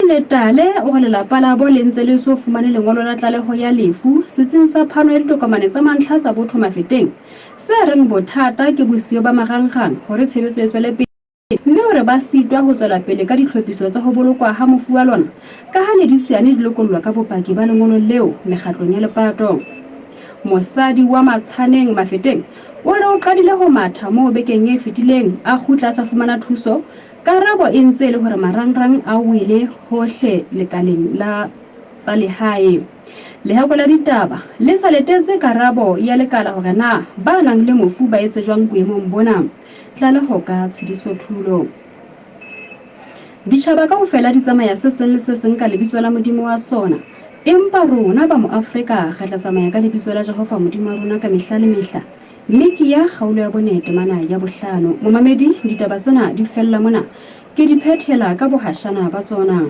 Letale o re lelapa labo le ntse le so fumane lengolo la tlaleho ya lefu setsing sa phano ya ditokomane tsa mantlha tsa botho Mafeteng, se reng bothata ke bosiyo ba marangrang hore tshebetso e tswele pele, mme o re ba sitwa ho tswela pele ka ditlhophiso tsa ho bolokwa ha mofu wa lona kaha ne ditsiane di lokollwa ka bopaki ba lengolo leo mekgatlong ya lepato. Mosadi wa Matshaneng Mafeteng o re o qadile ho matha moo bekeng e fetileng a kgutla a sa fumana thuso, karabo e ntse e le hore marangrang a wele hohle lekaleng la tsa lehae. Lehoko la ditaba le sa letetse karabo ya lekala hore na ba nang le mofu ba etse jwang boemong bona. Tlaleho ka Tshediso Thulo. Ditjhaba kaofela di tsamaya se seng le se seng ka lebitso la modimo wa sona, empa rona ba Moafrika re tla tsamaya ka lebitso la Jehova Modimo wa rona ka mehla le mehla. Mekia kgaolo ya bone temana ya bohlano. Momamedi, ditaba tsena di fella mona. Ke di phethela ka bohashana ba tsona.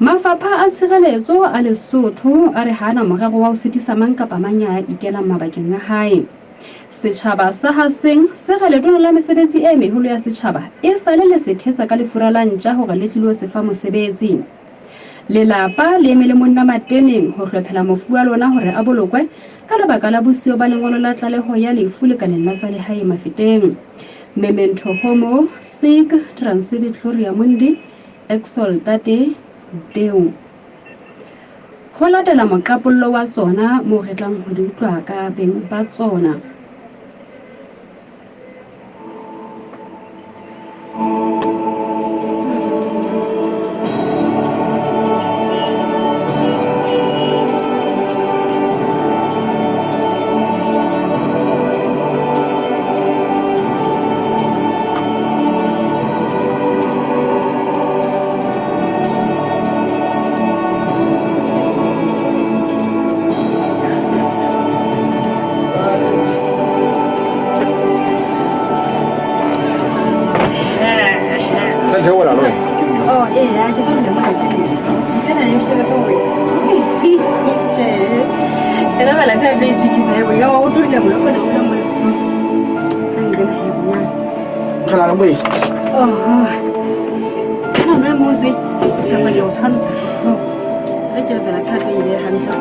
Mafapha a tshireletso a Lesotho a re ha a na morero wa ho sitisa mang kapa mang ya ikelang mabakeng a hae. Setjhaba sa ha seng se re letona la mesebetsi e meholo ya setjhaba e sale le se thetsa ka lefura la ntja hore le tlilo se fa mosebetsi. Lelapa le eme le monna mateneng ho hlophela mofu wa lona hore a bolokwe ka lebaka la bosiyo ba lengolo la tlaleho ya lefu lekaleng la tsa lehae Mafeteng. Memento homo sic transit gloria mundi exultate Deo. Ho latela moqapollo wa tsona moo re tlang ho di utlwa ka beng ba tsona. Oh, ee, ke tlo dula mona. Nthwena e shebe ka hore. Tjhe. Ena bala tla be tjikisa e boya o tlo dula mona kgona ho dula mona setho. Ka nkena he bonyane. Re na le moeti. Oh. Kana nwe mose kapa ke o tshwantsha. Oh. Re ke re fela ka tlo e be hantle.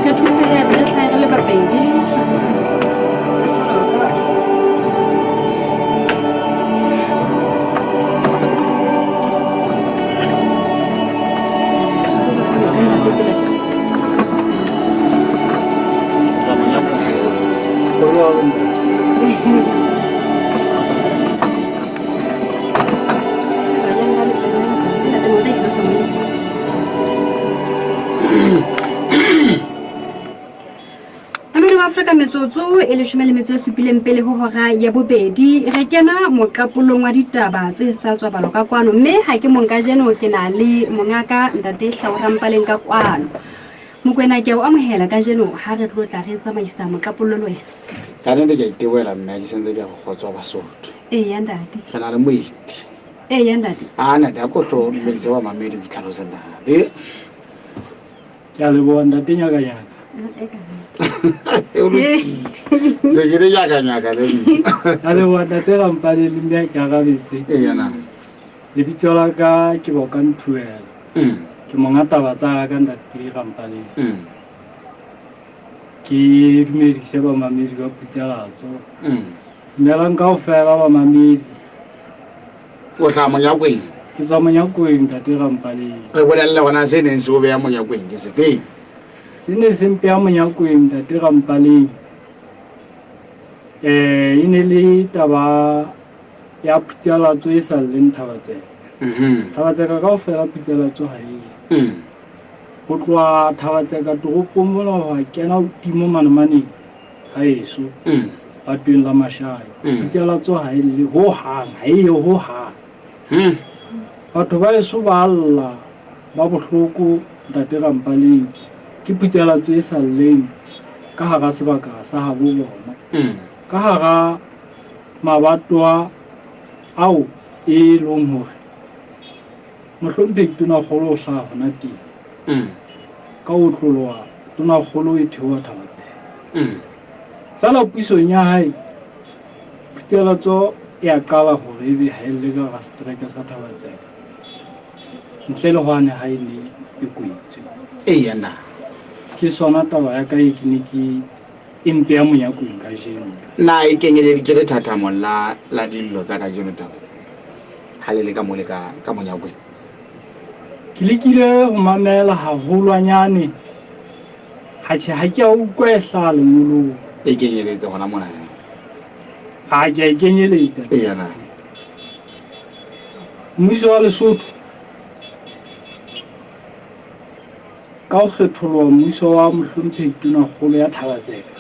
Re thuse he re hlahe re le babedi. Mmino wa Afrika metsotso e leshome le metso e supileng pele ho hora ya bobedi re kena moqapolong wa ditaba tse sa tswa balo ka kwano mme ha ke mong kajeno ke na le mongaka ntate Hlao Rampaleng ka kwano. Mokwena ke a o amohela kajeno ha re tlo tla re tsamaisa moqapollo le wena. Ka nnete ke a itebohela mme ke sentse ke re kgotso Basotho. Eya ntate. Re na le moeti. Eya ntate. A ntate a ko hlo dumedise ba mamedi o itlhalose ntate. Ke a leboha ntate Nyakanyaka. Ntse ke le nyakanyaka le nna. Ke a leboha ntate Rampane le mme ke arabetse. Eya na. Lebitso la ka ke Boka Nthuela. Ke monga taba tsa ka ntate Rampane. Ke dumedise bamamedi ba Putselatso. Dumelang kaofela bamamedi. O hlaha Monyakweng? Ke tswa Monyakweng, ntate Rampaleng. Re bolelle gona se neng se o beya Monyakweng ke sefeng? Se ne se mpeya Monyakweng, ntate Rampaleng, e ne le taba ya phutsalatso e sa lleng Thabatseka. Thabatseka kaofela phutsalatso ha e. Ho tloha Thabatseka toropong mona ho kena hodimo mane maneng haeso. Batweng la Mashai. Phutsalatso ha e lle ho hang, ha e ye ho hang. Batho ba eso ba lla ba bohloko Ntate Rampaleng ke phutsalatso e sa lleng ka hara sebaka sa habo bona. Ka hara mabatowa ao e long hore Mohlomphehi Tonakgolo o hlaha hona teng. Ka ho otloloha Tonakgolo e theoha Thaba-Tseka. Feela pusong ya hae, phutselatso e a qala hore ebe ha e lle ka hara setereke sa Thaba-Tseka, ntle le hwane ha e ne e kwetswe. Eya na. Ke sona taba ya ka e ke ne ke e mpeya monyakweng kajeno. Na e kenyeleditswe lethathamong la la dillo tsa kajeno taba tse ha le le ka mole ka ka monyakweng? Ke lekile ho mamela haholwanyane. Atjhe, ha ke a utlwa e hlaha lengolong. E kenyeletse hona mona he. Ha ke a e kenyeletsa. Eya na. Mmuso wa Lesotho ka ho kgetholoha mmuso wa Mohlomphehi Tonakgolo ya Thaba-Tseka.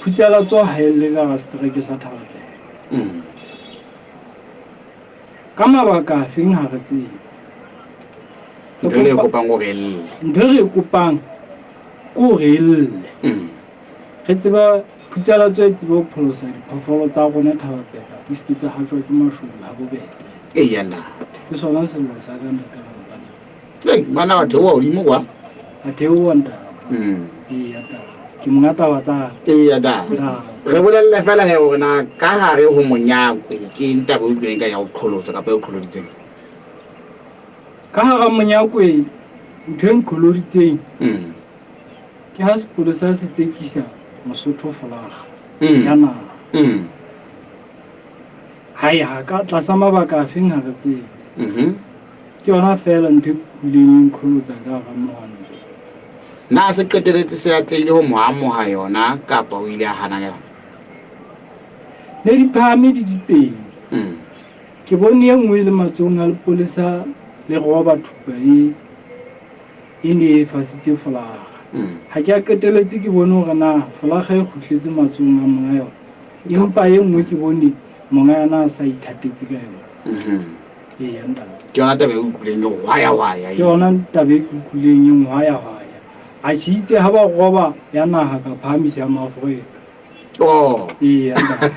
Phutsalatso ha e lle ka hara setereke sa Thaba-Tseka. Ka mabaka afeng ha re tsebe. Ntho e re e kopang hore e lle. Ntho e re e kopang ke hore e lle. Re tseba phutsalatso e tsebe ho pholosa diphoofolo tsa rona Thaba-Tseka di se ke tsa hatjwa ke mashodu ha bobebe. Eya ntate. Ke sona sello sa ka ntate Rampane. Ei, ngwana wa theoha hodimo kwa. A theoha ntate. Eya ntate. Ke monga taba tsa. Eya ntate. Re bolelle fela he hore na ka hare ho monyakwe ke eng taba e utlwileng ka ya ho qholotsa kapa e o qholoditseng. Ka hara monyakwe ntho e nqholoditseng ke ha sepolesa se tsekisa Mosotho folaga ya naha. Hai ha ka tlasa mabaka afeng ha re tsebe. Ke yona feela ntho e kuleng e nqholotsa ka hara mohwanto. Na se qeteletse se atlehile ho mo amoha yona kapa o ile a hana ka yona? Ne di phahame di dipedi. Ke bone e nngwe e le matsohong a lepolesa le roba thupa e e ne e fasitse folaga. Ha ke a qeteletse ke bone hore na folaga e kgutletse matsohong a monga yona. Empa e nngwe ke bone monga yona a sa ithatetse ka yona. Eya ntate. Ke yona taba e utlwileng e hwaya-hwaya Ke yona taba e ke utlwileng e nhwaya-hwaya. Atjhe itse ha ba roba ya naha ka phahamisa ya Maafrika. Oh. Eya ntate.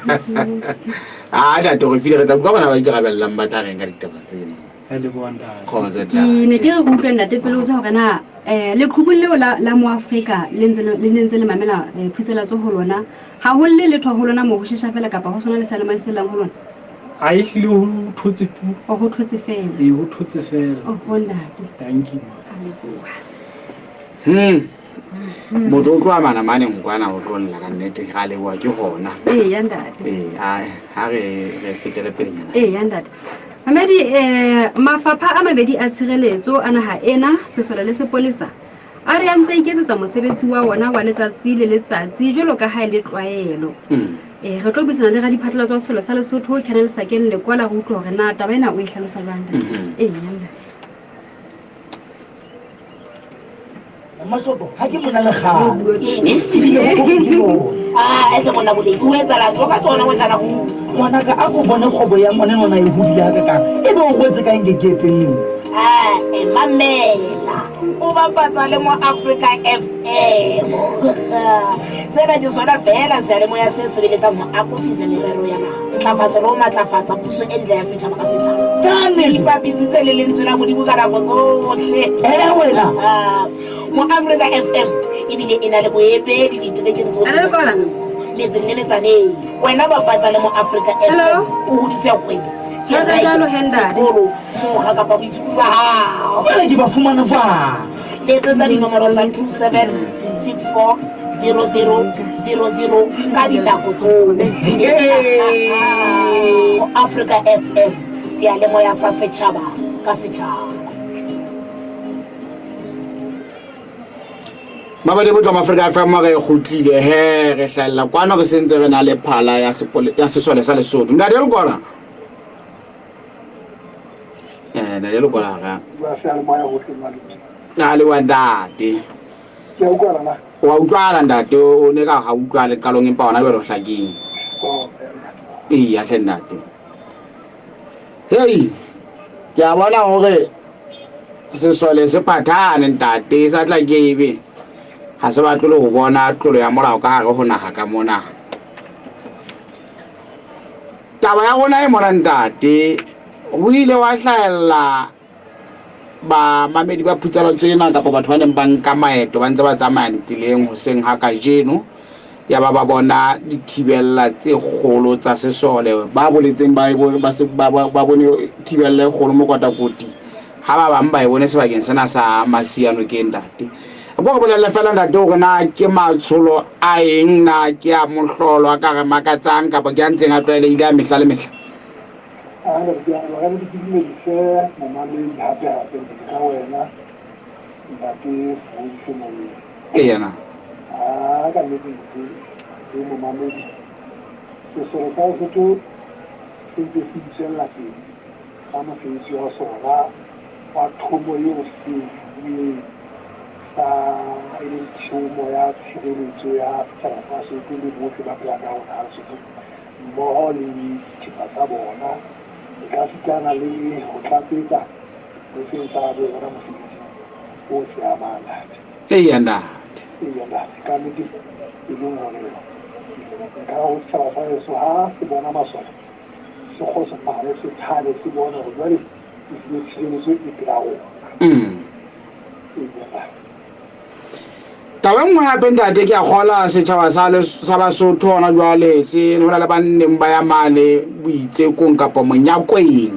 Ah, ntate re file re tla utlwa bana ba ikarabellang ba tla reng ka ditaba tseno. Re leboha ntate. Kgotso Ke ne ke re re utlwe ntate pele o tswa hore na um leqhubung leo la la Moafrika le ntse le le ne ntse le mamela um phuselatso ho lona ha ho lle letho ho lona moo ho shesha fela kapa ho sona le seyalemoya se llang ho lona? A e hlile ho thotse tu. O ho thotse fela. Ee, ho thotse fela. Oho ntate. Thank you. A leboha. Motho o tloha mana mane nkwana o tlo lla ka nnete ra leboha ke hona. Ee ya ntate. Ee, a ha re re fetele pelenyana. Ee ya ntate. Mamedi eh mafapha a mabedi a tshireletso a naha ena sesole le sepolesa a re a ntse a iketsetsa mosebetsi wa ona wa letsatsi le letsatsi jwalo ka ha e le tlwaelo. Ee, re tlo buisana le radiphatlalatso wa sesole sa Lesotho Colonel Sakeng Lekola re utlwe hore na taba ena o e hlalosa jwang. Ee, ya ntate. Mmasoto, ha ke mona le kgale. Ebile ho ke lona. Ah, ese monna boleng, o etsalang? Tlo ka tsona motjhana ho. Ngwanaka, a ko bone kgwebo ya ngwana enwa na e hodile hakakang. Ebe o rwetse kae nke ke eteng? Ah, eh, mamela. O bapatsa le mo Africa FM. Sena ke sona feela seyalemoya se sebeletsang ho akofisa merero ya naha, ntlafatso le ho matlafatsa puso e ntle ya setjhaba ka setjhaba. Ka nnete. Se ipapisitse le lentswe la Modimo ka nako tsohle. Eh, wena. Ah, Mo Africa FM ebile e na le boemedi diterekeng tsohle Hello, tsa Kola. Lesotho, metseng le metsaneng. Wena bapatsa le mo Africa Hello. FM o hodise kgwebo, Jwalo, kereke, jwalo, he, ntate. sekolo, mokga kapa boitshupo ba hao. Jwale ke ba fumana jwang? Letsetsa dinomoro tsa 2764 0000 ka dinako tsohle. Africa FM, seyalemoya sa setjhaba ka setjhaba. Mabadi botlwa Afrika FM re kgutlile he re hlahella kwano re sentse re na le phala ya sepole ya sesole sa Lesotho. Ntate Lekola. Eh, ntate Lekola ra. Bua seyalemoya hohle malume. Na le wa ntate. Ke a utlwa na. Wa utlwahala ntate, o ne ka ga utlwale qalong empa hona jwale o hlakile. Eya hle ntate. Hei, ke a bona hore sesole se phathane ntate, sa tla ke ebe ga se batle le go bona tlolo ya molao ka gare go naga ka mona. Taba ya rona e mona ntate, go ile wa hlahella bamamedi ba phutsalatso ena kapa batho ba neng ba nka maeto ba ntse ba tsamaya ditseleng hoseng ha kajeno, ya ba ba bona dithibella tse kgolo tsa sesole. Ba boletseng ba ba bone thibella e kgolo mokotakoti, ha ba bang ba e bone sebakeng sena sa Masianokeng ntate. Ko re bolelle fela ntate hore na ke matsholo a eng, na ke a mohlolo a ka re makatsang kapa ke a ntseng a tlwaelehile a mehla le mehla? Ke dumedise momamedi hape hape ntate ka wena ntate Segodise Moyeng. Ke yena. A ka nnete ntate le momamedi sesole sa Lesotho se ntse se itswella pele ka mosebetsi wa sona wa thomo eo se e fuweng sa e leng thomo ya tshireletso ya setjhaba sa Lesotho le bohle ba phelang ka hare ho Lesotho. mmoho le dithepa tsa bona, ekasitana le ho tlatsetsa ho seng sa bona mosebetsing o se amang, Ntate. Eya, Ntate. Eya, Ntate. Ka nnete e leng hore nka re ho setjhaba sa heso ha se bona masole se kgotsofale, se thabe, se bone hore jwale ehlile tshireletso e pela rona. Eya, Ntate. Taba e nngwe hape ntate, ke a kgola setjhaba sa sa Basotho hona jwale se ho na le ba nneng ba ya mane boitsekong kapa monyakweng.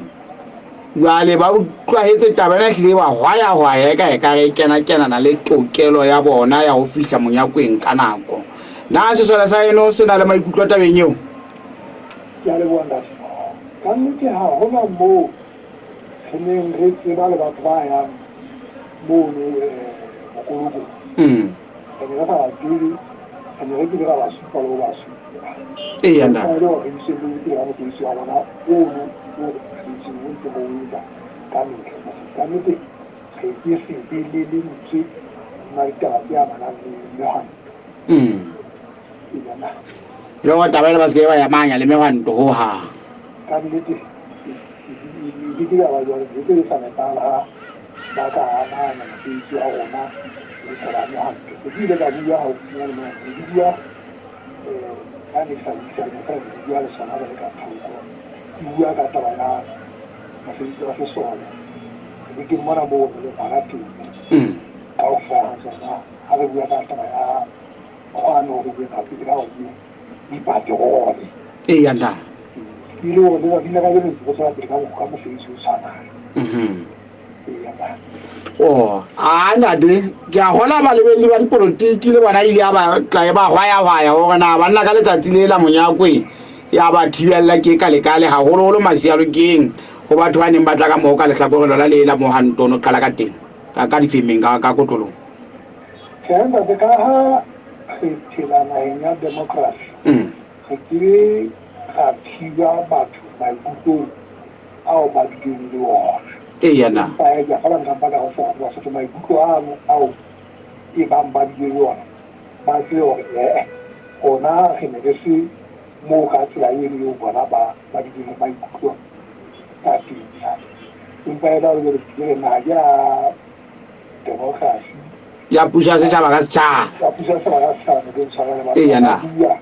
Jwale ba utlwahetse taba ena ehlile ba hwaya-hwaya eka ekare e kena-kenana le tokelo ya bona ya ho fihla monyakweng ka nako. Na sesole sa eno se na le maikutlo tabeng eo? Ke a leboha ntate. Ka nnete ha hona moo re neng re tseba le batho ba yang mono mokolokong. Re ne re sa ba tsebe, re ne re kile ra ba supa le ho ba supa. Eya na. Empa e le hore re iselletse pele ka mosebetsi wa rona ono o re tshwanetseng o ntseng re o etsa ka mehla. Ka nnete re ke se be le lentswe hodima ditaba tse amanang le mehwanto. Eya na. Le hore taba ena ba se ke ba e amanya le mehwanto hohang. Ka nnete e ke ke ya ba jwalo, e ke e sa nepahala ha ba ka amanya mosebetsi wa rona le taba ya mehwanto. Se ke ile ka bua haufinyane mona, ne ke bua ha ne ke sa buisane feela ne ke bua le sona re le ka thoko. Ke bua ka taba ya mosebetsi wa sesole. Ke ne ke mmona moo re leng hona teng kaofela ha tsona ha re bua ka taba ya kgwano re bua ka hore dipaterone. Eya ntate. Ke ile hore letsatsing la kajeno ntse re tswela pele ka ka mosebetsi o tshwanang. Eya ntate. Oh, a ntate, ke a gola balebelli ba dipolotiki le bona ile ya ba tla e ba hwaya-hwaya hore na banna ka letsatsi le la monyakwe ya ba thibella ke ka lekale haholoholo masialokeng ho batho ba neng ba tla ka moo ka lehlakore lona le la mohanto no qala ka teng ka ka difemeng ka ka kotlolong. Tjhe ntate, ka ha re phela naheng ya democracy, re ke ra thiba batho maikutlong ao ba bileng le ona. Eya na. Empa hee ke a kgolwa nka mpa ka ho fa batho ba Basotho maikutlo ano ao e bang ba bile le ona, ba tsebe hore ee, rona re ne re se moo ka tsela eno eo bona ba ba bileng le maikutlo ka teng. Empa e la hore jwale re naha ke ya democracy. Ya puso ya setjhaba ka setjhaba. Ya puso ya setjhaba ka setjhaba, ne ke ntshwarele batho Eya ba na. bua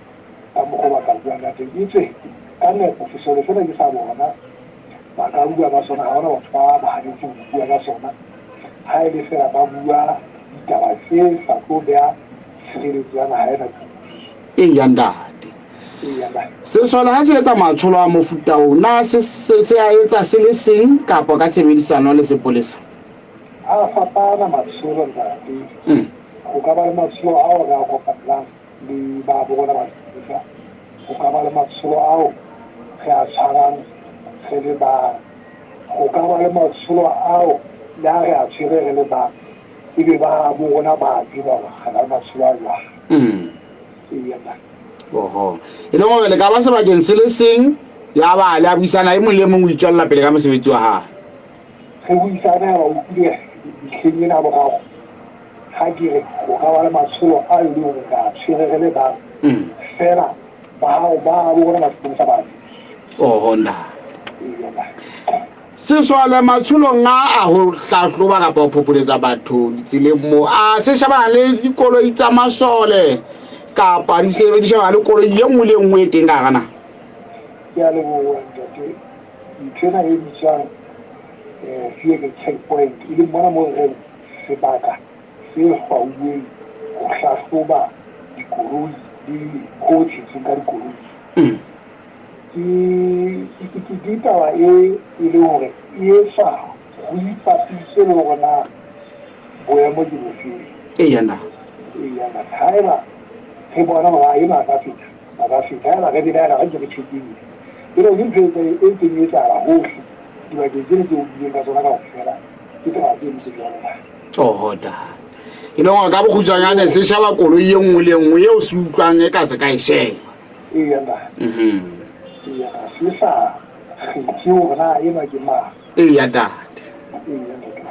ka mokgwa ba ka buang ka teng. Etswe ka nepo sesole sena ke sa bona, ba ka bua ka sona, ha hona batho ba ba hanetseng ho bua ka sona. Ha e le feela ba bua ditaba tse sa tlo beha tshireletso ya naha ena kotsing. Eya ntate. Eya ntate. Sesole ha se etsa matsholo a mofuta oo, na se se se a etsa se le seng kapa ka tshebedisano le sepolesa? A fapana matsholo ntate. Ho ka ba le matsholo ao re a kopanelang le ba bo rona ba sepolesa. Ho ka ba le matsholo ao re a tshwarang re le bang. Ho ka ba le matsholo ao le ha re a tshwere re le bang, ebe ba bo rona ba a tseba hore re na le matsholo a jwang. Eya ntate. Oho. E leng hore le ka ba sebakeng se le seng, ya ba le a buisana, e mong le e mong o itswella pele ka mosebetsi wa hae. Re buisane ha ba utlwile mehleng ena ya boraro. Ha ke re ho ka ba le matsholo a e leng hore re a tshwere re le bang feela ba hao ba bo rona masepolesa ba Oho ntate. Sesole matsholong a a ho hlahloba kapa ho phopholetsa batho ditseleng moo a se shebana le dikoloi tsa masole kapa di se di shebana le koloi e nngwe le e nngwe e teng ka hara naha. Ke a leboha ntate. Ntho ena e bitswang vehicle checkpoint e leng mona moo re reng sebaka se hlwauweng ho hlahloba dikoloi le ho tshetsweng ka dikoloi. Ke taba e e leng hore e etswa ho ipapiswe le hore na boemo ke bofeng. Eya na. Eya na. Haeba re bona hore ha ena a ka feta, a ka feta. Haeba re belaela, re ntse re check-ile. Jwale ke ntho e ntseng e etsahala hohle dibakeng tsena tseo o buileng ka tsona kaofela, ke taba tse ntse jwalo na. Oho ntate. E leng hore ka bokgutshwanyane se sheba koloi e nngwe le e nngwe eo se utlwang e ka se ka e sheba. Eya ntate. Eya, se sa kgethe hore na enwa ke mang. Eya ntate. Eya ntate.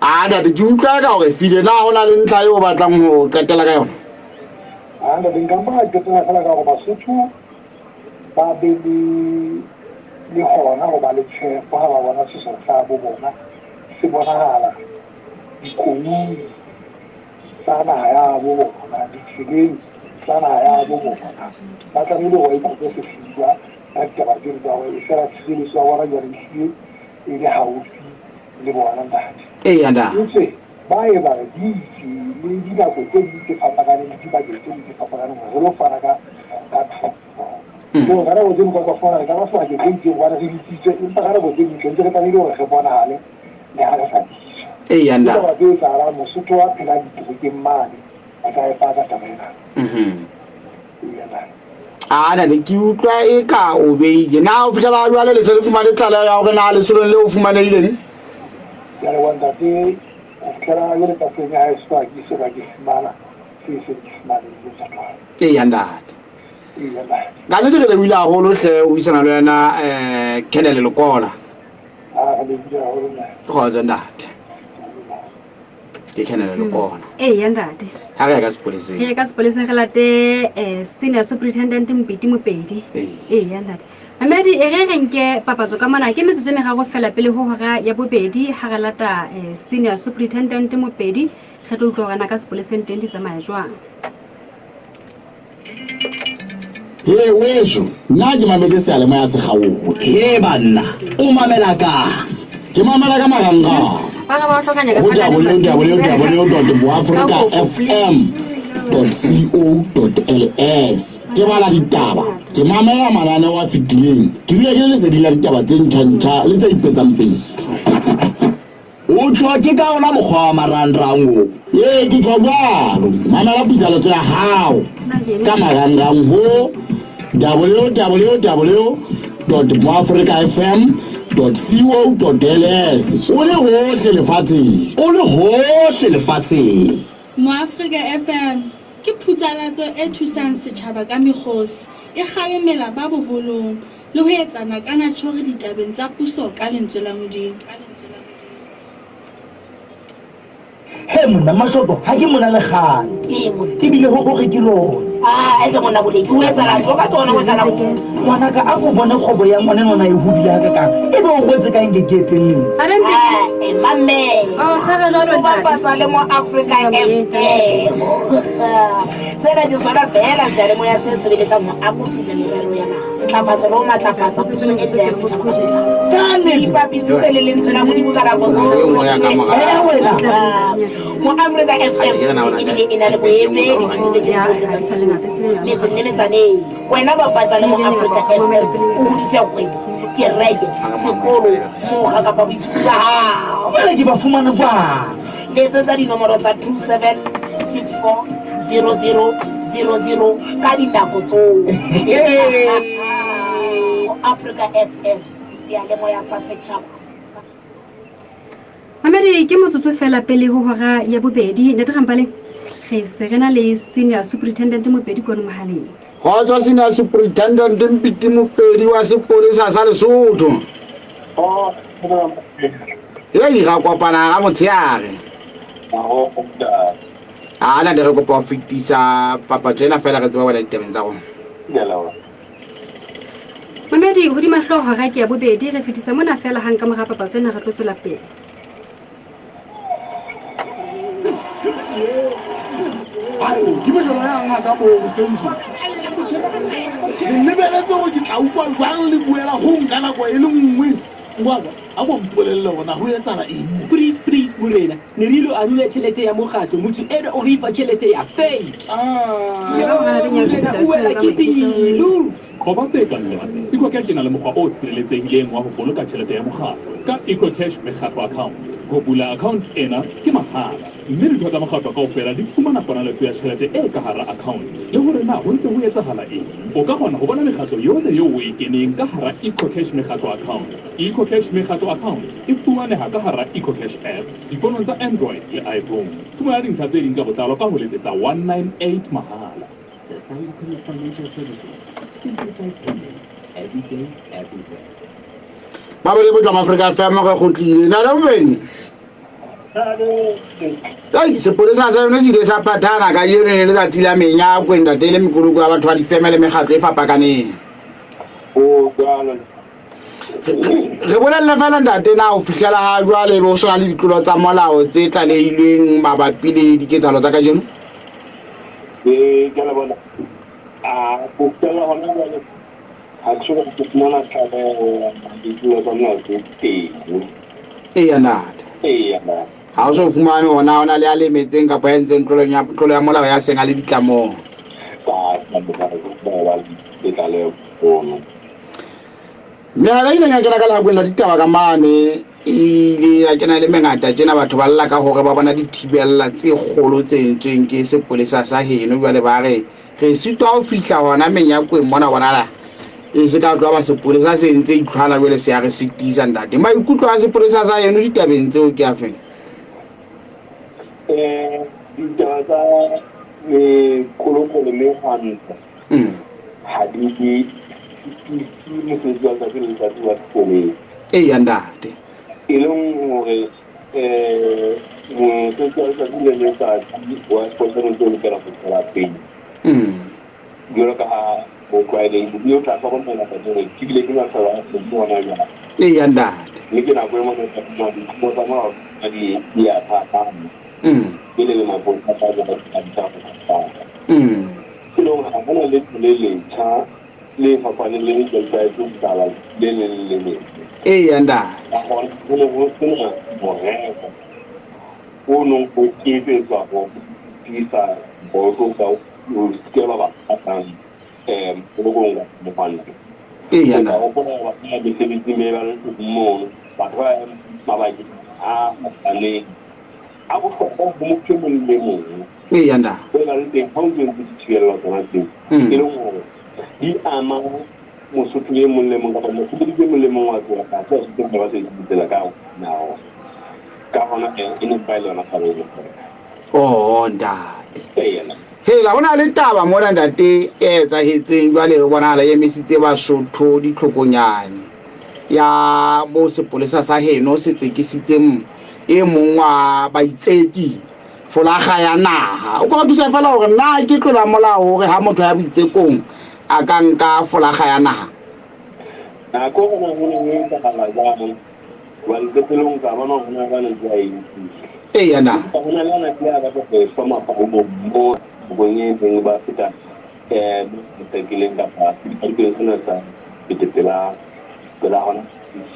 A ntate ke utlwa ka hore file na ho na le ntlha eo o batlang ho qetela ka yona? A ntate nka mpa ka qetela fela ka hore Basotho ba be le le hona ho ba le tshepo ha ba bona sesole sa bo bona se bonahala dikoung tsa naha ya bo bona, ditseleng tsa naha ya bo bona. Ba tlamehile hore ba ikope sefuba ka ditaba tseno tsa hore e fela tshireletso ya bona jwale ehlile e le haufi le bona ntate. Eya ntate. Etswe ba ye ba re bitse le dinako tse ding tse fapakaneng le dibakeng tse ding tse fapakaneng hore re lo fana ka ka thuso. Jwale ka nako tse ding o ka fumana re ka ba sebakeng se itseng hobane re bitsitswe, empa ka nako tse ding ntse re tlamehile hore re bonahale le ha re sa bitswa. Eya Ke ntate. taba tse etsahalang Mosotho a phelang ditoropeng mane a ka e paka taba ena. Eya ntate. A ntate ke utlwa e ka o beile. Na ho fihlela jwale le se le fumane tlaleho ya hore na letsholong leo o fumanehileng? Ke a leboha ntate. Ho fihlela jwale tafoleng ya haeso ha ke so ka ke fumana se seng ke fumanehile ntate wa ka. Eya ntate. Eya ntate. Ka nnete re lebohile haholo hle o buisana le wena um Colonel Lekola. A re lebohile haholo ntate. Kgotso ntate. Ke Colonel Lekola. Eya ntate. Ha re ya ka sepoleseng. Re ye ka sepoleseng re late senior superintendent Mpiti Mopedi. Ee. Eya ntate. Mamedi e re re nke papatso ka mona ke metsotso e meraro fela pele ho hora ya bobedi ha re lata senior superintendent Mopedi re tlo utlwa hore na ka sepoleseng teng di tsamaya jwang. He weso, nna ke mametse seyalemoya se kgaohe. He banna, o mamela kang? Ke mamela ka marangrang. Ba re ba o hloka nyaka Ho www.boafricafm.co.ls. Ke bala ditaba, ke mamela mananeo a fetileng, ke dula ke le leseding la ditaba tse ntjha-ntjha le tse ipetsang pele. O tjho ke ka ona mokgwa wa marangrang o? Ee, ke tjho jwalo. Mamela pitsaletso ya hao ka marangrang ho www.moafricafm.co.ls o le hohle lefatsheng. O le hohle lefatsheng. Moafrika FM ke phutsalatso e thusang setjhaba ka mekgosi, e kgalemela ba boholong le ho etsa nakana-tjhori ditabeng tsa puso ka Lentswe la Modimo. He monna Mashoto, ha ke mona le kgale. Ebile ho hore ke lona. Ah, ese monna Boleki, o etsalang? O ka tsona motjhana o. Ngwanaka, a ko bone kgwebo ya ngwaneno na e hodile hakakang. Ebe o rwetse ka eng ke ke etelleng? Ah, eh, mamela. Oh, tshwara jwalo, O bapatsa le mo Africa FM. Sena ke sona feela seyalemoya se sebeletsang ho akofisa merero ya naha, ntlafatso le ho matlafatsa puso e ntle ya setjhaba ka setjhaba. Ka nnete. Se ipapisitse le lentswe la Modimo ka nako E nngwe ya ka mora. Eh, wena. Mo Afrika FM ebile e na le boemedi diterekeng tsohle tsa Lesotho, metseng le metsaneng. Wena bapatsa le mo Afrika FM o hodise kgwebo, kereke, sekolo, mokga kapa boitshupo ba hao. Jwale ke ba fumana jwang? Letsetsa dinomoro tsa 27640000 ka dinako tsohle. Africa FM, seyalemoya sa setjhaba. Mamedi ke motsotso fela pele ho hora ya bobedi. Ntate Rampaleng, re se re na le senior superintendent Mopedi kwano mohaleng. Kgotso senior superintendent Mpiti Mopedi wa sepolesa sa Lesotho. Hei, ra kopana ga motshehare. A ntate re kopa ho fetisa papatso ena feela re tsebe ho wela ditabeng tsa rona. Ke a leboha. Mamedi, hodima hlooho hora ke ya bobedi, re fetisa mona feela hang ka mora papatso ena re tlo tswela pele. Ke mejolo ya ngaka bo hoseng tjena. Le lebeletse hore ke tla utlwa jwang le buela hong ka nako e le nngwe? Ngwaka, a ko mpolelle hore na ho etsahala eng mo. Please, please, morena, ne re ilo arula tjhelete ya mokgatlo, motho enwa o re fa tjhelete ya fake. Yo, morena, o wela ke pelo. Qoba tse kang tsona tse. EcoCash e na le mokgwa o sireletsehileng wa ho boloka tjhelete ya mokgatlo ka EcoCash Mekgatlo Account. Ho bula account ena ke mahala, mme ditho tsa mokgatlo kaofela di fumana ponaletso ya tjhelete e ka hara account le hore na ho ntse ho etsahala eng. O ka kgona ho bona mekgatlo yohle eo o e keneng ka hara EcoCash Mekgatlo Account. EcoCash Mekgatlo Account e fumaneha ka hara EcoCash app difonong tsa Android le iPhone. Fumana dintlha tse ding ka botlalo ka ho letsetsa 198 mahala. Safaricom Financial Services, simplified payments every day, everywhere. Babedi bo tswa Afrika FM re kgutlile. Na le bobedi? Ai, sepolesa sa yone se ile sa phathana ka jeno ne letsatsi la menyakwe ntate le mekoloko ya batho ba difeme le mekgatlo e fapakaneng. Re bolelle fela ntate na ho fihlela ha jwale be ho sona le ditlolo tsa molao tse tlalehilweng mabapi le diketsahalo tsa kajeno? Ee, ke a leboha. A ho fihlela hona jwale ha ke soka ke fumana tlaleho ya ditlolo tsa molao tse teng. Eya ntate. Eya ntate. Ha o so fumane hona ho na le ya lemetseng kapa ya entseng tlolo ya molao ya seng a le ditlamong? Ka ba le tlaleho mono. Mehala e ileng ya kena ka lehakweng la ditaba ka mane e ile ya kena le mengata tjena batho ba lla ka hore ba bona dithibella tse kgolo tse entsweng ke sepolesa sa heno jwale ba re re sitwa ho fihla hona menyakweng mona bonala e se ka tloha ba sepolesa se ntse itlhwana jwale se ya re sitisa ntate maikutlo a sepolesa sa heno ditabeng tseo ke a feng? Ditaba tsa mekolokolo mehwanto ha di sitise mosebetsi wa letsatsi le letsatsi wa sepolesa. Eya ntate. E leng hore mosebetsi wa letsatsi le letsatsi wa sepolesa o ntse o lokela ho tswela pele jwalo ka ha ho tlwaelehile. Mme o tla hlokomela ntate hore ke bile ke mafelo a kgwedi hona jwale. Eya ntate. Mme ke nako e mona o tla fumana ditlolo tsa molao di a phahama. Pele le mapolesa a tla be a bitsa go kopana. E leng hore ha hona letho le letjha le fapaneng le le tlwaetse ho etsahala le leng le le leng. Eya ntate. Ka hona ho ne ho sena morero o nong o etsetswa ho tiisa boto ka ho sitelwa batho ba tlang polokong kapa mohwanto. Eya O tla ntate. hopola hore batho ba yang mesebetsing ba e ba le teng mono, batho ba yang mabakeng a fapaneng a bohlokwa ho motho e mong le e mong. Eya ntate. Ho eba le teng ha o ntse o entse dithibelelo tsona tseo, e leng hore di ama Mosotho e mong le mong kapa mosebedisi e mong le mong wa tsela tlase a Sotho ba sebedisa ditsela ka nao. Ka hona e ne mpa e le yona taba e bohlokwa. Oh ntate. Eya ntate. Hela ho na le taba mona ntate e etsahetseng jwale ho bonahala e emisitse Basotho ditlhokonyane ya moo sepolesa sa heno se tsekisitseng e mong wa baitseki folaga ya naha. O ka thusa fela hore na ke tlola molao hore ha motho ya boitsekong a ka nka folaga ya naha? Nako hona ho ne ho etsahala jwang? Hobane qetellong ka bona hore na jwale ke a e utlwisisa. Eya na. Empa ho na le ana ke a batla ho e hloma palong moo nakong e neng ba feta mo qakileng kapa sedikadikong sena sa fete pela pela hona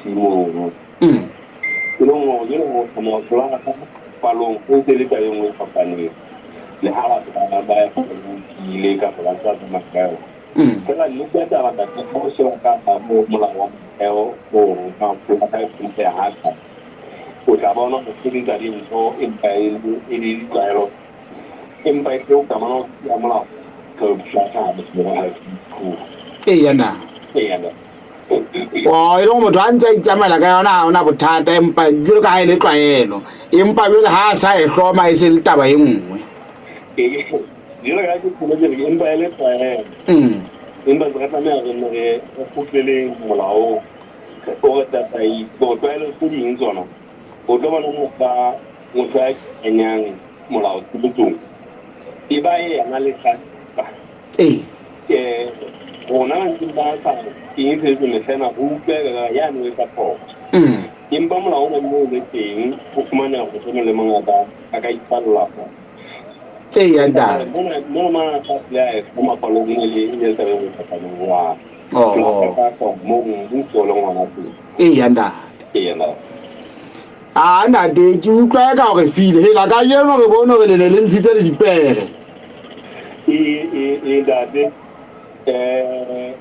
mono. E leng hore jwale ho hloma folaga palong e ntse e le taba e nngwe e fapaneng. Le ha batho ba ba lokile kapa ba tsa tsamaya ka yona. Fela nnete ya taba ntate ha o sheba ka hare ho molao wa motheo o rona folaga e hlompheha hakana, o tla bona ho sebetsa dintho empa e le e le ditlwaelo empa e se o ka bona ya molao folaga ha e hlomphuwe. Eya na. Eya na. Oh, e leng motho a ntse a itsamaela ka yona ha ona bothata empa jwalo ka ha e le tlwaelo empa jwale ha a sa e hloma e se le taba e nngwe. Jwalo ka ha ke tshwanetse re empa e le tlwaelo. Empa re tlameha re nne re kgutleleng molaong o re tataise hore tlwaelo tse ding tsona o tlo bona mohla motho a kenyang molao tshebetsong. E ba yena lehlatsipa. Ee. Eh, rona ba ntseng ba sa kenye tshebetso mehla ena, re utlwa eka ka yane o etsa phoso. Empa molao ona moo o le teng, o fumaneha hore motho e mong le mong a ka a ka ipalla phoso. Eya ntate. Mona mona mona tlase le a e mapalong e ne le e ne le taba e nngwe fapaneng jwale. Oh. Ka moo mmuso o leng hona teng. Eya ntate. Eya ntate. A ntate ke utlwa eka gore file hela kajeno re bone gore le ne le ntshitse le dipere. Ee ee ee ntate. Eh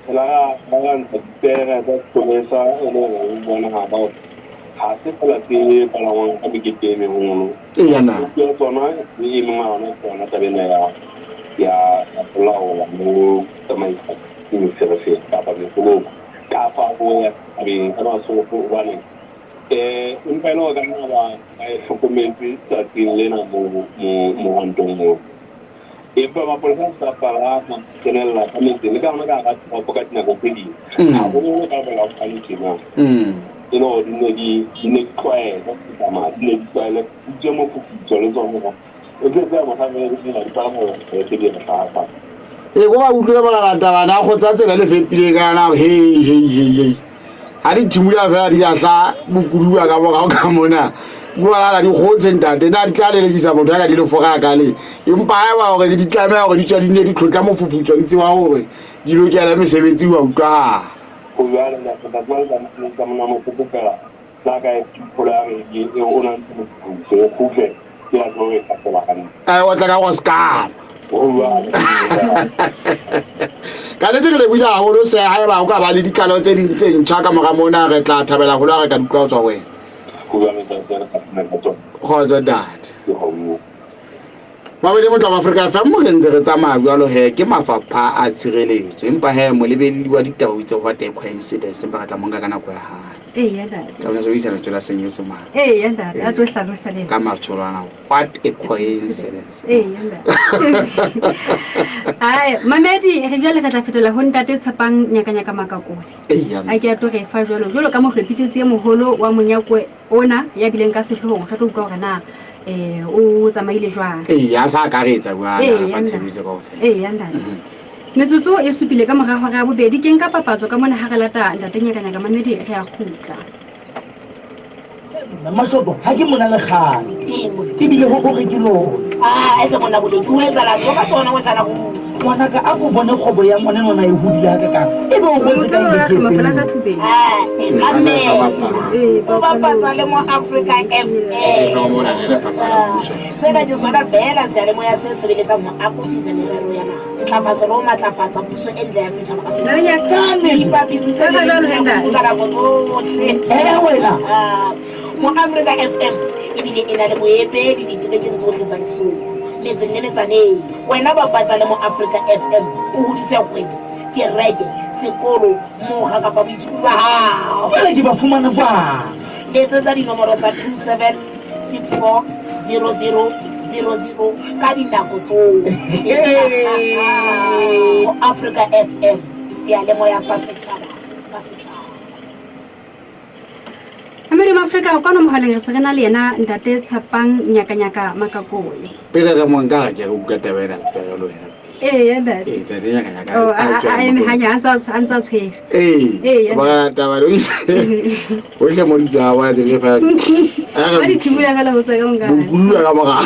re la ra ra ntsha dipere tsa sepolesa e le hore ho bonahala hore ha se fela tse palangwang ka mekete e meholo. Eya na. Ya tsona le e mengwe ya yona ke yona taba ena ya ya ya ho laola le ho tsamaisa meferefere kapa mekoloko kapa ho ya tabeng tsa masoko hobane eh empa e le hore ka nna ba ba e hlokometse tsatsing lena mo mo mohwantong moo. Empa mapolesa a sa palama kenella ka metseng le ka hona ka hara toropo ka dinako tse ding. Haholoholo ka lebaka la ho kganna tjena. E le hore di ne di di ne di tlwaele ho tsamaya, di ne di tlwaele di tswe mofufutso le tsona hore o tlo tseba mohlang di di palama hore tse di re hlaha. Ee, ko ba utlwile bolalata bana kgotsa tsela le fepileng ka yona hore hei hei hei hei ha di thimula fela di lahla bokuduwa ka morao ka mona bolala di kgotshe ntate na di tla lelekisa motho ya ka di le fora ka le empa ha eba hore di tlameha hore di tswa di ne di tlotla mofufutso di tseba hore di lokela mesebetsi wa utlwahala. Ho jwalo ntate, ntate wa letsatsi tsa monna motho fela la ka e pholo ya re ke e o na ntse mofufutso o kgutle ke ya tlo e hlakola hantle. Ai o tla ka go scam. Ho jwalo. Ka nnete re lebohile haholo se haeba o ka ba le ditlaleho tse ding tse ntjha ka mora mona re tla thabela haholo ha re ka di utlwa ho tswa ho wena. Ho jwalo ntate re tla fana ka tsona. Kgotso ntate. Ke haufi. Mabedi motho wa Afrika FM re ntse re tsamaya jwalo he ke mafapha a tshireletso empa he molebelli wa ditaba o itse what a coincidence empa re tla monka ka nako ya hae. Eya ntate. Ka bona sebedisa lentswe la Senyesemane. Eya ntate, a tlo hlalosa le nna. Ka matsholwana what a coincidence. Eya ntate. Ai, mamedi re jwale re tla fetela ho ntate Tshepang Nyakanyaka Makakole. Eya. A ke a tlo re fa jwalo jwalo ka mohlophisetsi e moholo wa monyakwe ona ya bileng ka sehloohong re tlo utlwa hore na eh o tsamaile jwang. Eya, a sa akaretsa jwale Eya, a fa ntate. tshebetso kaofela. Eya ntate. Metsotso e supile ka mora hora ya bobedi ke nka papatso ka mona ha re lata ntate Nyakanyaka mamedi re a kgutla. Mashoto ha ke mona le kgale ebile ho gore ke lona. Ah, ese monna boleng o etsalang jo ka tsona motjhana go Ngwanaka a ko bone kgwebo ya ngwane nona e hodile ha kakang ebe o ngotse ka diketseng. Amen. O bapatsa le mo Africa FM. Sena ke sona feela seyalemoya se sebeletsang ho akofisa merero ya naha, ntlafatso le ho matlafatsa puso e ntle ya setjhaba ka setjhaba. Se ipapisitse le lentswe la Modimo ka nako tsohle. Eh, wena. Ah, Mo Africa FM ebile e na le boemedi diterekeng tsohle tsa Lesotho, metseng le metsaneng. Wena bapatsa le mo Africa FM o hodise kgwebo, kereke, sekolo, mokga kapa boitshokodi ba hao. Jwale ke ba fumana jwang? Letsetsa dinomoro tsa 27 64 00 00 ka dinako tsohle. Ho Africa FM, seyalemoya sa setjhaba ka setjhaba. Mamedi Afrika kwano mohaleng re se re na le yena ntate Tshepang Nyakanyaka Makakole. Pele re mo nka re ke re utlwa taba ena pele wena. Ee ntate. Ee tate Nyakanyaka. Oh, a eme hanya a ntsa tshwere. Ee. Ee. Ba taba le o hle mo ditsa bona tse le fa. Ba di thibula fela ho tswa ka mongana. Bokulwa ka mora.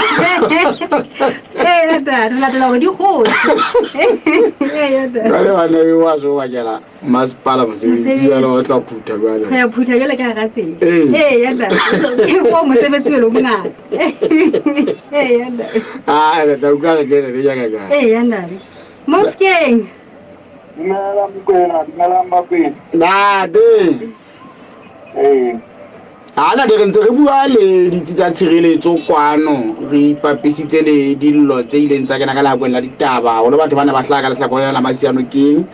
Ee ntate, re latela hore di kgotse. Ee ntate. Jwale bana be wa so bakela masepala mosebetsi jwale o tla phutha jwale. Re ya phutha jwale ka hara tsela. Ee. Ee ntate. Ke go mosebetsi wele o mongata. Ee ntate. Ah, re tla utlwa re kene le Nyakanyaka. Ee ntate. Mofokeng. Dumelang Mokwena, dumelang Bakwena. Ntate. Ee. Ha ntate re ntse re bua le ditsi tsa tshireletso kwano re ipapisitse le dillo tse ileng tsa kena ka lehakweng la ditaba haholo batho ba ne ba hlaha ka lehlakoreng la Masianokeng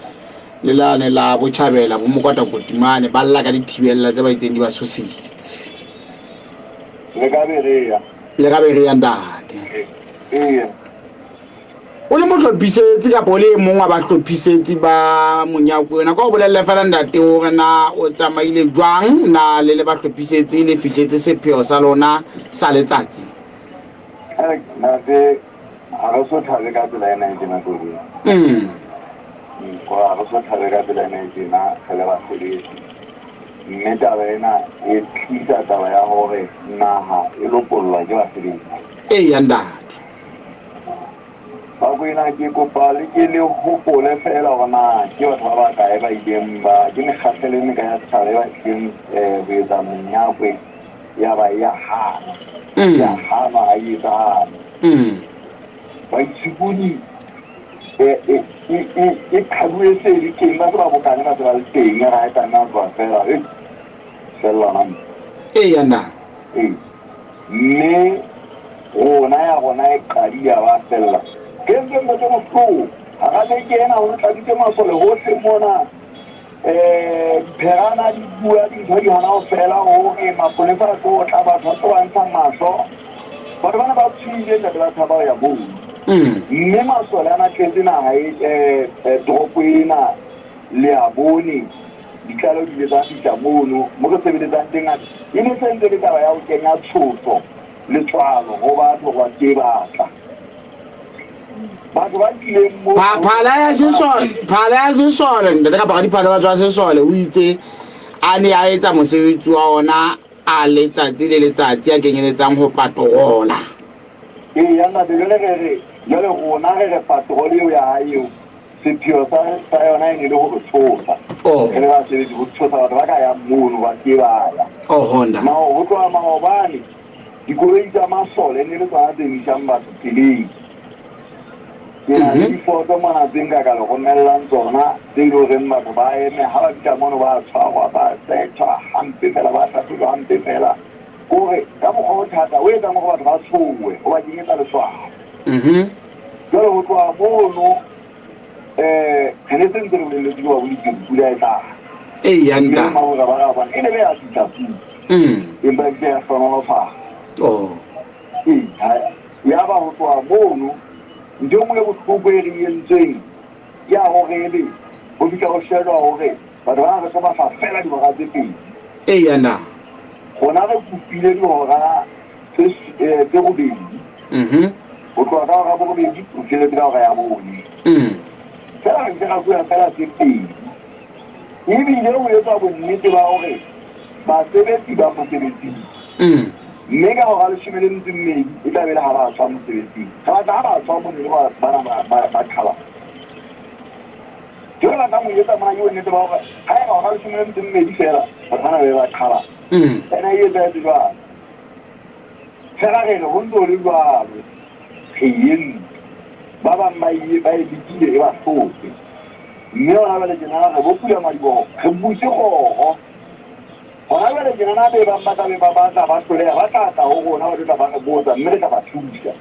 le lane la Botjhabela bo Mokwata Kotimane ba lla ka dithibella tse ba itseng di ba tshositse. Le ka Berea. Le ka Berea ntate. Ee. O le mohlophisetsi kapa o le e mong wa bahlophisetsi ba monyako wena ka o bolelle fela ntate hore na o tsamaile jwang na le le bahlophisetsi le fihletse sepheo sa lona sa letsatsi. Ntate Ha re so thabe ka tsela ena e tjena Koloi. Ha re so thabe ka tsela ena e tjena re le basebetsi. Mme taba ena e tlisa taba ya hore naha e lopollwa ke basebetsi. Eya ntate. Bakwena ke kopa le ke le hopole feela hore na ke batho ba bakae ba ileng ba ke mekgahlelo e mekae ya setjhaba e ba tlileng ho etsa menyakwe ya ba ya hana. Ya hana ha e etsahale. Baitshokodi e qhaduwe se le teng ba se ba bokane ba se ba le teng ya ra e ka nna tloha fela e fella hona moo. Eya na. Ee. Mme rona ya rona e qadile ya ba fella. Re entse ntho tse bohloko. Hara beke ena ho re tladitse masole hohle mona. Dipherana di bua dintho di hana ho fela hore mapolesa a tlo tla batho ba tlo ba ntsha mahlo. Batho bana ba tshohile ntate ba tshaba ho ya mono. Mme masole a na tletse naha e toropo ena le a bone. Ditlaleho di ile tsa fihla mono mo re sebeletsang teng. E ne se ntse le taba ya ho kenya tshoso letswalo ho batho hore ba se ke ba tla. Batho ba tlileng mo Phala ya sesole, phala ya sesole, ntate kapa radiphatlalatso wa sesole o itse a ne a etsa mosebetsi wa ona a letsatsi le letsatsi a kenyeletsang ho patrola. Ee, ya ntate, jwale re re, jwale rona re re patrol eo ya hae eo, sepheo sa, sa yona e ne le ho re tshosa. Oh. Re le basebetsi, ho tshosa batho ba ka yang mono, ba se ke ba ya. Oh, ntate. Mao, ho tloha maobane, Dikoloi tsa masole e ne le tsona tse emisang batho tseleng. Ke na le difoto mona tse nka ka le romellang tsona tse e le horeng batho ba eme ha ba fihla mono ba tshwarwa, ba search-wa hampe fela, ba hlahlojwa hampe fela. Ke hore ka mokgwa o thata o etsang hore batho ba tshohe, o ba kenyetsa letswalo. Jwale ho tloha mono um re ne se ntse re bolelletswe ke ba bolekedi pula e tla. Eya, Mme ntate. Maura ba ra bona e ne be ya fihla pula. Empa ebile ya hlohonolofala. Oh. Ee, ha, yaba ho tloha mono, ntho e nngwe e bohloko e re e entsweng ke ya hore ebe ho fihla ho shejwa hore batho bana re tlo ba fa feela dihora tse pedi. Eya na. Rona re kopile dihora tse tse robedi. Ho tloha ka hora ya borobedi ho fihlelletse ka hora ya bone. Feela re ntse ra fuwa feela tse pedi. Ebile ho etswa bonnete ba hore basebetsi ba mosebetsing. Mme ka hora leshome le metso e mmedi e tla be le ha ba tswa mosebetsing. Re batla ha ba tswa mono le bana ba qhalana. Ke re batlang ho etsa mona ke bonnete ba hore ha eba hora leshome le metso e mmedi feela, batho bana ba be ba qhalana. Ena e etsahetse jwalo. Feela re re ho ntse ho le jwalo, re e entse. Ba bang ba e ba e lekile e ba hlotse. Mme hona jwale tjenana re bo pulamadiboho, re butse kgoro. Hona jwale tjenana be bang ba tla be ba batla ba hloleha, ba tla tla ho rona ba tlo tla ba re botsa mme re tla ba thusa.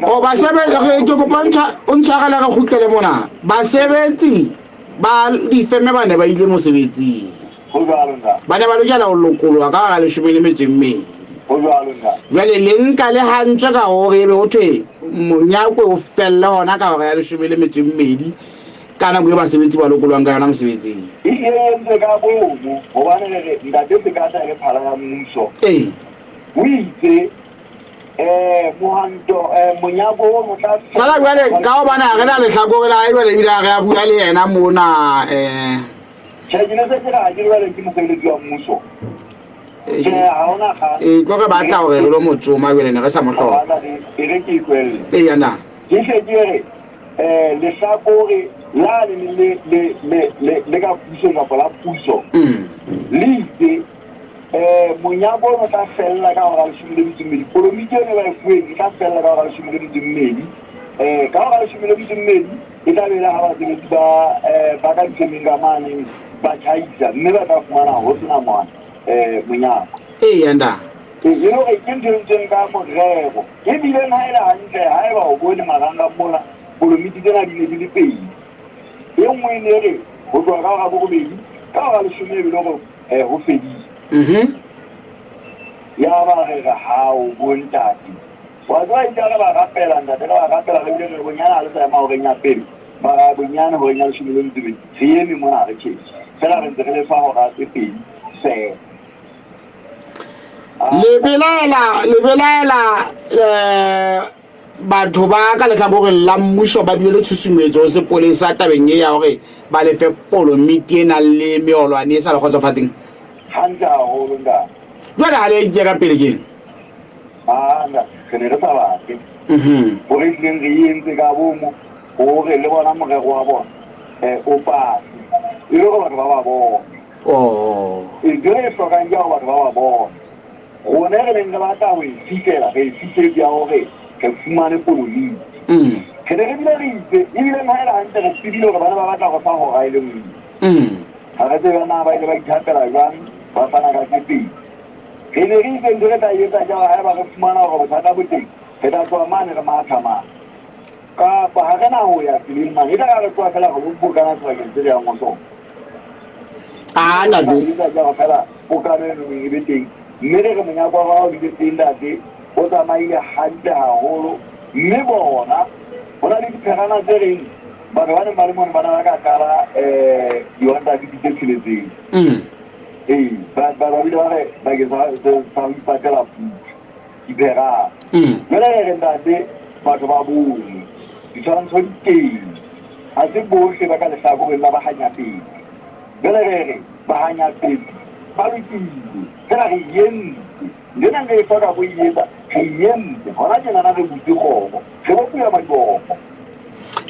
O basebetsi re ke kopa o ntshwarele re kgutlele mona. Basebetsi ba difeme ba ne ba ile mosebetsing. Ho jwalo ntate. Ba ne ba lokela ho lokoloha ka hora leshome le metso e mmedi. Ho jwalo ntate. Jwale le nka le hantswe ka hore ebe ho thwe monyakwe o felle hona ka hora ya leshome le metso e mmedi ka nako e basebetsi ba lokolwang ka yona mosebetsing. E hlile e entswe ka bomo hobane re re ntate Sekata e le phala ya mmuso. Ee. O itse eh mohanto eh monyako o tla Fela jwale ka hobane ha re na lehlakore la hae jwale ebile ha re a bua le yena mona eh Tjhe, ke ne se ke re ha ke jwale ke mosebeletsi wa mmuso. Tjhe, ha hona kgang. E tlo re batla hore re lo mo tsoma jwale ne re sa mo hloka. E re ke ikwelle. Eya na. Ke hle ke re eh lehlakore la le le le le le le ka pusong kapa la puso le itse eh monyako o tla fella ka hora leshome le metso e mmedi. Polomiti eno ba e fuweng e tla fella ka hora leshome le metso e mmedi. Eh ka hora leshome le metso e mmedi E tla be e le ha basebetsi ba ba ka difemeng ka mane ba tjhaisa mme ba tla fumana ho sena monyako. Eya ntate. E le hore ke ntho e entsweng ka morero. Ebileng ha e le hantle, haeba o bone marangrang mona, polomiti tsena di ne di le pedi. E nngwe e ne e re ho tloha ka hora borobedi, ka hora leshome e be le hore ho fedile. Yaba re re, Hao bo ntate. Wa tseba itse ha re ba rapela ntate, re ba rapela re bile re re bonyane ha le sa ema horeng ya pele, mara bonyane horeng ya leshome le metso e mebedi re eme mona ha re tjhentjhe. Feela re ntse re le fa hora tse pedi feela. Le belaela, le belaela eh Batho ba ka lehlakoreng la mmušo ba bile le tshusumetso ho sepolesa tabeng ye ya hore ba le fe polomiti e nang le meolwane e sa le kgotsofatseng? Hantle haholo, ntate. Jwale ha le a itse ka pele keng? Aa, ntate, re ne re sa batle. Hore ehlileng re e entse ka bomo hore le bona morero wa bona o pase, e le hore batho ba ba bone. Ee, ntho e re e hlokang ke ya hore batho ba ba bone. Rona re neng re batla ho e fihlela, re e fihletse ya hore re fumane pololiti. Re ne re bile re itse, ebileng ha e le hantle re tsebile hore ba ne ba batla ho re fa hora e le nngwe. Ha re tsebe na ba ile ba ithapela jwang, ba fana ka tse pedi. Re ne re itse ntho re tla e etsa ke hore haeba re fumana hore bothata bo teng, re tla tloha mane re matha mane. Kapa ha re na ho ya tseleng mane, e tla re tloha feela re lo bokana sebakeng se re yang ho sona. Ah, ntate. E tla ke hore feela pokano eno e be teng. Mme re re monyako wa rona o bile teng, ntate, o tsamaile hantle haholo. Mme bona, ho na le dipherana tse reng batho ba neng ba le mono ba ne ba ka qala um dihonda-fifty tse tsheletseng. Ee, ba ba bile ba re bakeng sa sa ho ipatela putso, dipherana. Jwale re re ntate, batho ba bone, ditshwantsho di teng. Ha se bohle ba ka lehlakoreng la bahanyapetsi. Jwale re re bahanyapetsi ba lokile, feela re e entse. Ntho ena re e hloka ho e etsa, re e entse. Hona tjenana re butse kgoro, re bo pulamadiboho.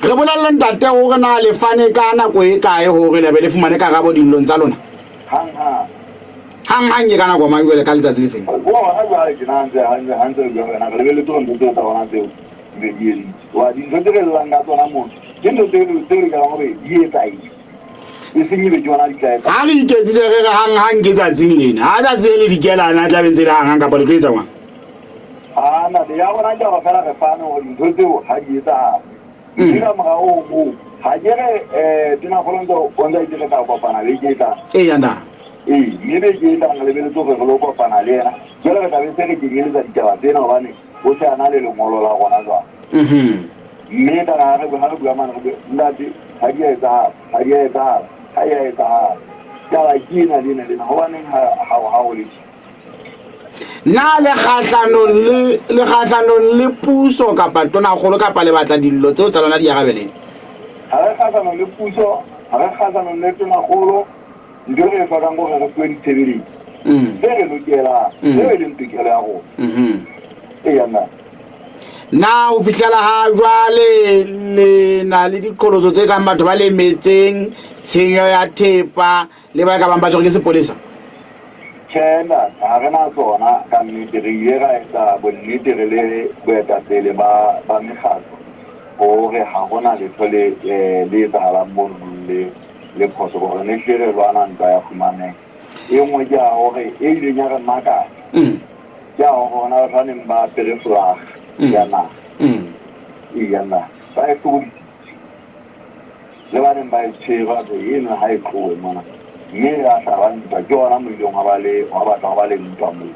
Re bolelle ntate hore na le fane ka nako e kae hore le be le fumane karabo dillong tsa lona? Hang-hang. Hang-hang ke ka nako mang jwale, ka letsatsi le feng? Ho hona jwale tjena ha ntse ha ntse ha ntse re bua le wena, re lebelletse hore ntho tseo tsa rona tseo di be di editse. Hoba dintho tse re llang ka tsona mono ke ntho tse tse lokelang hore di etsahetse, e seng ebe ke hona di tla etsahala. Ha re iketsise re re hang-hang ke tsatsing lena. Ha tsatsi le le dikela na tla be ntse le hang-hang kapa le tlo etsa jwang? Aa, ntate, ya rona ke hore feela re fane hore dintho tseo ha di etsahale. Mme ka mora ho moo, ha ke re um Tonakgolo ntse o ntse a itse re tla kopana beke e tlang. Eya na. Ee, mme beke e tlang re lebeletse hore re lo kopana le yena. Jwale re tla be se re kenyeletsa ditaba tsena hobane o se a na le lengolo la rona jwale. Mme ka re ha re ha re bua mane re bue, ntate, ha di a etsahala, ha di a etsahala, ha e a etsahala. Taba ke ena le ena le ena. Hobaneng ha ha ha ho le tje? Na le kgahlanong le le kgahlanong le puso kapa tonakgolo kapa le batla dillo tseo tsa lona di arabeleng? Ha re kgahlanong le puso, ha re kgahlanong le tonakgolo. Ntho e re e hlokang ke hore re fuwe ditshebeletso tse re lokelang, tseo e leng tokelo ya rona. Eya, nna. Na ho fihlela ha jwale le na le diqholotso tse kang batho ba lemetseng, tshenyo ya thepa le ba ka bang ba tshwerwe ke sepolesa? Tjhe, ntate, ha re na tsona ka nnete. Re ile ra etsa bonnete re le boetapele ba ba mekgatlo hore ha hona letho le le etsahalang mono le le phoso hore ne hlile re lwana ntwa ya khumaneho. E nngwe ke ya hore e ileng ya re makatsa ke ya hore hona batho ba neng ba apere folaga ya naha ee ya naha ba e hlobodisitse le ba neng ba e tshwere ba re eno ha e tlohe mona mme ya hlaba ntwa ke hona mo ileng hwa ba le hwa batla hwa ba le ntwa moo.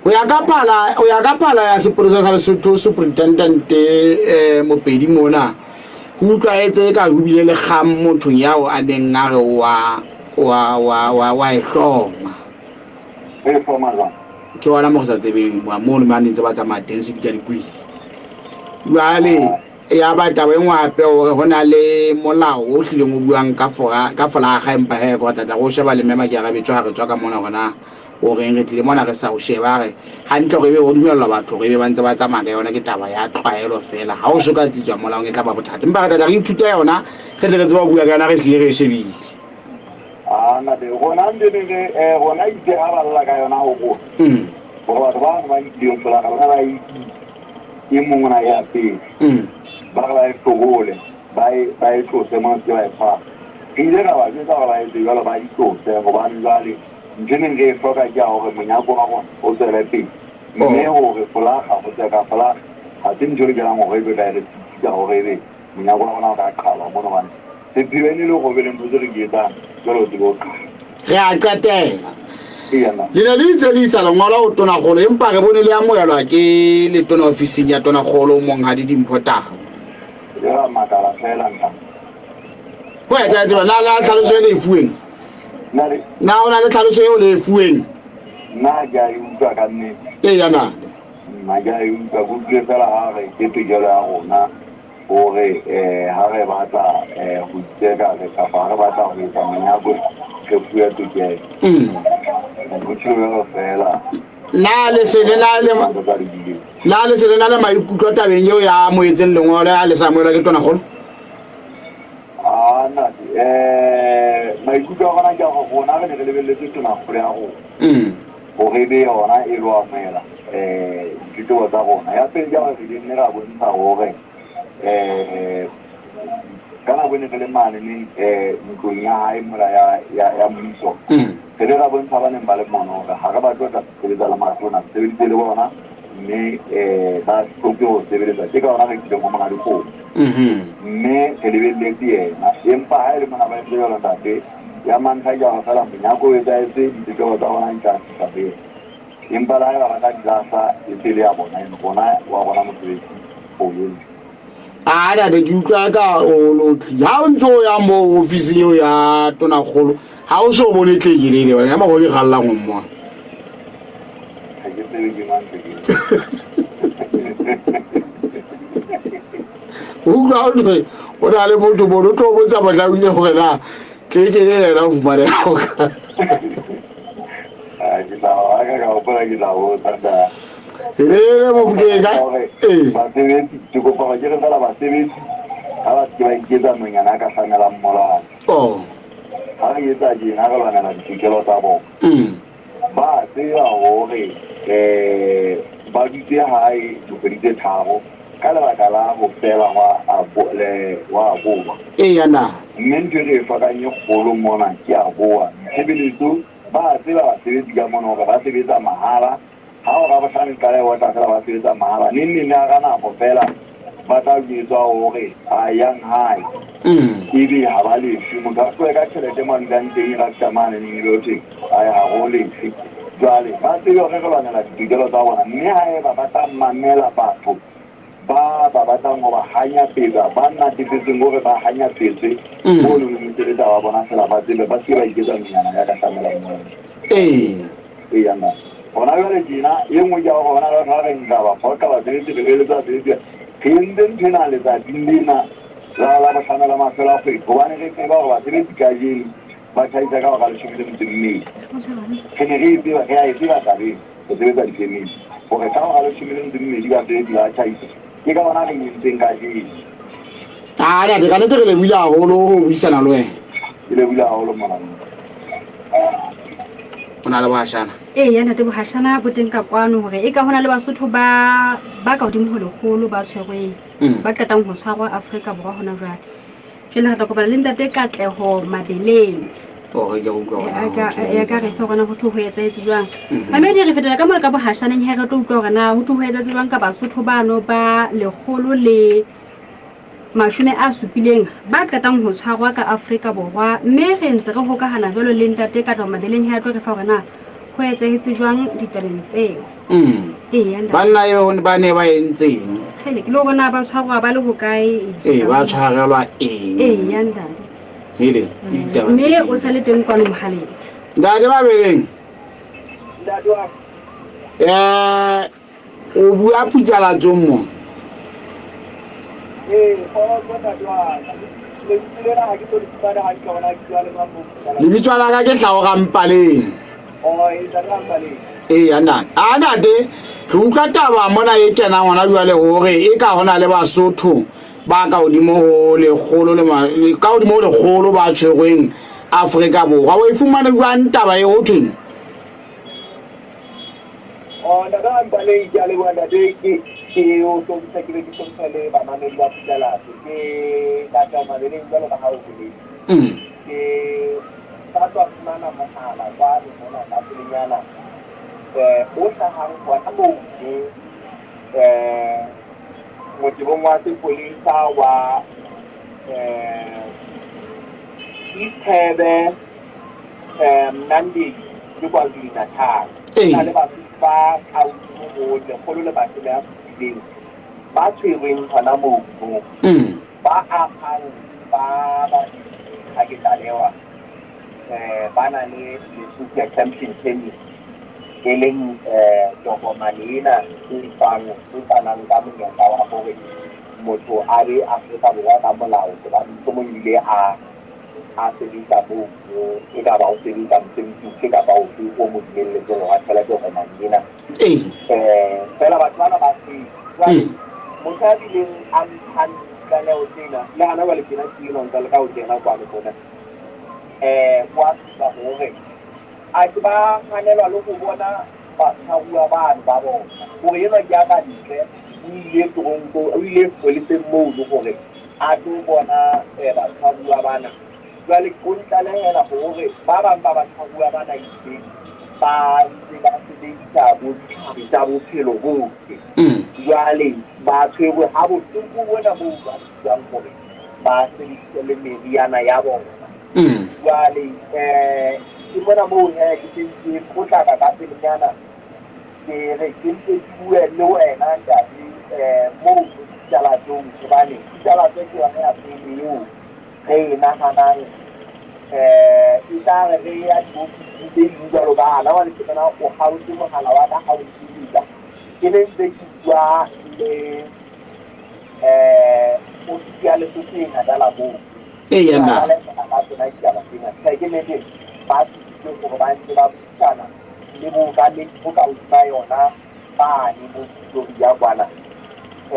Ho ya ka phala ho ya ka phala ya sepolesa sa Lesotho Superintendent eh, Mopedi mona ho utlwahetse eka ho bile le kgang mothong yao a neng a re wa wa wa wa wa e hloma. E hloma jwang? Ke hona mo re sa tsebeng mono ba ne ntse ba tsamaya teng sedikadikweng. Jwale Ya ba taba e nngwe hape hore ho na le molao o hlileng o buang ka fora ka folaga empa he ke tla tla go sheba le mme Makearabetswe ha re tswa ka mona hore na o reng re tlile mona re sa o sheba re hantle hore ebe ho dumellwa batho hore ebe ba ntse ba tsamaya ka yona ke taba ya tlwaelo fela ha o so ka tsitswa molaong e tla ba bothata empa re tla tla re ithuta yona re tle re tseba ho bua ka yona re hlile re e shebile. Ah, ntate, rona ntse ne re eh, rona itse ha ba lla ka yona ho rona. Hore batho ba ba nkileng folaga bona ba e E mong o na e apere. Ba re ba e hlobole, ba e, ba e tlose mona, se ke ba e tshwara. Re ile ra ba jwetsa hore ba etse jwalo, ba di tlose, hobane jwale ntho e neng re e hloka ke ya hore monyako wa rona o tswele pele. Mme hore folaga, ho tseka folaga, ha se ntho e lokelang hore ebe ka e re sitisa hore ebe monyako wa rona o ka qhalwa mona, hobane sepheo e ne e le hore ho be le ntho tse re di etsang jwale o tsebe ho qhalwa. Re a qetela. Le ne le itse le isa lengolo ho Tonakgolo empa re bone le amohelwa ke letona ofising ya Tonakgolo Monghadi Dimpho Tau. Re a makala feela ntate. Ho etsahetse jwang? Na na tlhaloso e le e fuweng? Na o na le tlhaloso eo le e fuweng? Nna ke a e utlwa ka nnete. Ee ya na. Nna ke a e utlwa, ke utlwile fela ha re ke tokelo ya rona hore um ha re batla um ho itseka re kapa ha re batla ho etsa monyako re fuwe tokelo. Ho tjho jwalo fela. Na le se le na le na le se le na le maikutlo tabeng eo ya amohetseng lengolo ya le sa amohelwa ke tonakgolo? Ah, ntate, eh, maikutlo a rona ke a gore rona re ne re lebeletse tonakgolo ya rona gore e be yona e lo amohela um ditletlebo tsa rona. Ya pele ke gore re nne ra bontsha gore um ka nako e ne re le mane neng um ntlong ya hae mola ya mmuso, re ile ra bontsha ba neng ba le mono gore ga re batle ho tla sebetsa le matona, re sebeditse le bona mme um ba hloke ho sebeletsa. Ke ka hona re tlileng ho monga dikgomo mme re lebelletse yena. Empa ha e le mona ba entse jwalo ntate, ya mantlha ke ya hore fela monyako o etsahetse, ditletlebo tsa rona di tla fihla ho yena. Empa le haeba ba tla di lahla, e se le ya bona eno, rona wa rona mosebetsi o entse. A ntate, ke utlwa ka o lotli ha o ntse o ya moo ofising eo ya tonakgolo, ha o so bone tlekelele wena ya mago ke gallang o mmona. Ha ke tsebe ke mang tlekele. O utlwa o thwe o na le motho mono, o tlo botsa mohla o ile gore na tlekele yena o fumaneha o ka. Ah, ke tla ha ka ka hopola ke tla botsa ntate. Elele Mofokeng ka ee. Basebetsi, ke kopa hore ke re fela basebetsi ha ba seke ba iketsa nonyana a ka hlamelang molwana. Oh. Ha re etsa tjena re lwanela ditokelo tsa bona. Ba tseba hore um ba dutse hae dikgwedi tse tharo ka lebaka la ho fela hwa aboa. Eya na. Mme ntho e re e hlokang e kgolo mona ke aboa. Ditshebeletso ba tseba basebetsi ka mona hore ba sebetsa mahala. Ha hora bohlano e qala e otla fela ba sebetsa mahala. Neng neng hara nako fela ba tla jwetswa hore a yang hae. Ebe ha ba lefe. Motho a tlohe ka tjhelete mo a dulang teng e ra fihla mane neng ebe ho thwe ae ha ro lefe. Jwale ba tsebe hore re lwanela ditokelo tsa bona mme haeba ba tla mamela batho ba ba batlang ho ba hanyapetsa, ba natefetsweng hore ba hanyapetswe mono le mosebetsi wa bona fela ba tsebe ba se ba iketsa nonyana ya ka hlamelang mono. Ee. Ee, nna. Hona jwale tjena, e nngwe ke ya hore hona le batho ba reng ra ba phoqa basebetsi, re eletsa basebetsi. Re entse ntho ena letsatsing lena la Labohlano la mafelo a kgwedi hobane re tseba hore basebetsi kajeno ba tjhaisa ka hora leshome le metso e mmedi. Re ne re e tseba, re a e tseba taba ena. Re sebetsa difemeng hore ka hora leshome le metso e mmedi basebetsi ba tjhaisa. Ke ka hona re e entseng kajeno. Ah, ntate, ka nnete re lebohile haholo ho buisana le wena. Ke lebohile haholo morena. O na le bohashana? Ee, ya ntate, bohashana bo teng ka kwano hore e ka hona le Basotho ba ba ka hodimo ho lekgolo ba tshwerweng, ba qetang ho tshwarwa Afrika Borwa hona jwale. Jwale re tla kopana le ntate Katleho Mabeleng. Oh, ke utlwa hore na ho thwe Ya ka re fe hore na ho thwe ho etsahetse jwang. Mamedi re fetela ka mona ka bohashaneng he re tlo utlwa hore na ho thwe ho etsahetse jwang ka Basotho bano ba 170 ba qetang ho tshwarwa ka Afrika Borwa mme re ntse re hokahana jwalo le ntate Katleho Mabeleng he a tlo re fa hore na ho etsahetse jwang ditabeng tseo. Ee, ntate. Banna ebe ba ne ba entseng? Kgele, ke le hore na ba tshwarwa ba le hokae? Ee, ba tshwarelwa eng? Ee, ya ntate. Hele, ke ditaba tse Mme o sa le teng kwano mohaleng. Ntate Mabeleng. Ntate wa Eh, o bua phutsalatsong mo. Ee, kgotso ntate wa ka. Lebitso lena ha ke so le fumane hantle hore na ke bua le mang mo Phutsalatsong. Lebitso la ka ke Hlao Rampaleng. Oh, ee, ntate Rampaleng. Ee, ntate. A ntate, re utlwa taba mona e kenang hona jwale hore e ka hona le Basotho ba ka hodimo ho lekgolo le ma, ka hodimo ho lekgolo ba tshwerweng Afrika Borwa. O e fumane jwang taba e ho thweng? Oh, ntate Rampaleng, ke a leboha ntate. Ke ke o hlomphe ke be ke hlomphe le bamamedi ba Phutsalatsho. Ke Katleho Mabeleng jwalo ka ha o boletse. Ke sa tswa fumana mohala kwano mona ka pelenyana o hlahang hona moo motebong wa sepolesa wa Isithebe, Mnandeli le KwaZulu-Natal. Ho na le Basotho ba ka hodimo ho 170 ba tshwerweng hona mono, ba akgang ba babedi ha ke tlalewa ba na le Lesotho Exemption Permit. E leng tokomane ena e fang, e fanang ka monyetla wa hore motho a be Afrika Borwa ka molao, hobane mohlomong ebile a a sebetsa moo, e ka ba o sebetsa mosebetsi ofe kapa ofe o mo dumelletseng hore a thole tokomane ena. Feela batho bana ba tsebe. Jwale motho a bileng a mphang ditlaleho tsena, le hana jwale tjena ke enwa o ntsa leka ho kena kwano mona, o a supa hore A ke ba hanelwa le ho bona batshwaruwa bano ba bona, hore enwa ke ya ka ntle, o ile teronko, o ile sepoleseng mono hore a tlo bona batshwaruwa bana. Jwale o ntlalehela hore ba bang ba batshwaruwa bana itse ba ntse ba sebedisa bo ditlhare tsa bophelo bohle. Jwale ba tshwerwe ha bohloko bona boo ba buang hore ba sebedise le meriana ya bona. Jwale ke mona moo he ke seng ke potlaka ka pelenyana, ke re ke mpe ke bue le wena ntate moo Phutalatsong, hobane Phutalatso ke yona ya pele eo re e nahanang. E tla re re ya diofising tse ding jwalo ka hana jwale ke bona o kgaotse mohala wa ka ha o ntetsetsa. Ke ne ntse ke bua le ofisi ya Lesotho e Natala moo. Eya na. Ka tsona ditaba tsena. Tjhe, ke nnete ba tsebile hore ba ntse ba buisana le bookamedi bo ka hodima yona mane bo Pretoria kwana. E